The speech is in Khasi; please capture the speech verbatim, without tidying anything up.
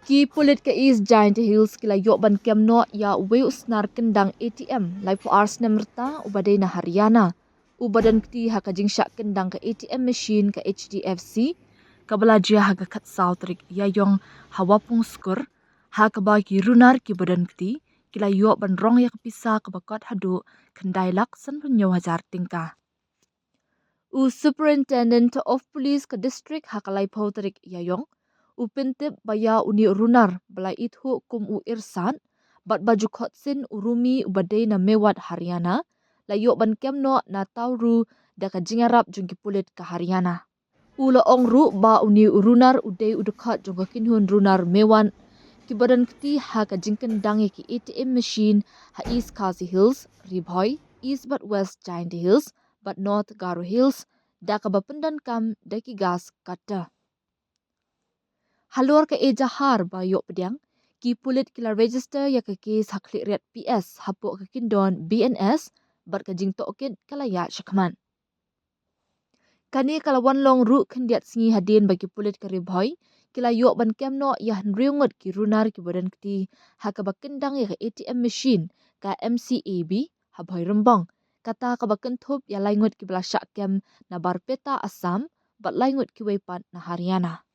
Ki pulit ka East Jaintia Hills ki la ïoh ban kem noh ïa uwei u snar kyndang A T M laiphew ar snem rta uba dei na Haryana, uba don kti ha ka jingshah kyndang ka A T M machine ka H D F C, kaba la jia ha ka khatsaw tarik Ïaïong ha Wapung Skur, ha kaba ki runar kiba don kti ki la ïoh ban rong ïa ka pisa kaba kot haduh khyndai lak sanphew hynñiew hajar tyngka. U Superintendent of Police ka district ha ka laiphew tarik Ïaïong u pyntip ba ïa une u runar ba la ithuh kum u Irsad bad ba ju khot sien u Rumi uba dei na Mewat, Haryana, la ïoh ban kem noh na Tawru da ka jingïarap jong ki pulit ka Haryana. U la ong ruh ba une u runar u dei u dkhot jong ka kynhun runar Mewat kiba don kti ha ka jingkyndang ïa ki A T M machine ha East Khasi Hills, Ri Bhoi, East bad West Jaintia Hills bad North Garo Hills, da kaba pyndonkam da ki gas cutter. Halor ka Ejahar ba ïoh pdiang, ki pulit ki la register ïa ka kes ha Khliehriat P S hapoh ka kyndon B N S bad ka jingtohkit ka la ïaid shakhmat. Kane ka la wan long ruh khyndiat sngi hadien ba ki pulit ka Ri Bhoi ki la ïoh ban kem noh ïa hynriew ngut ki runar kiba don kti ha kaba kyndang ïa ka A T M machine ka M C A B ha Bhoirymbong, kata kaba kynthup ïa lai ngut kiba la shah kem na Barpeta, Assam bad lai ngut kiwei pat na Haryana.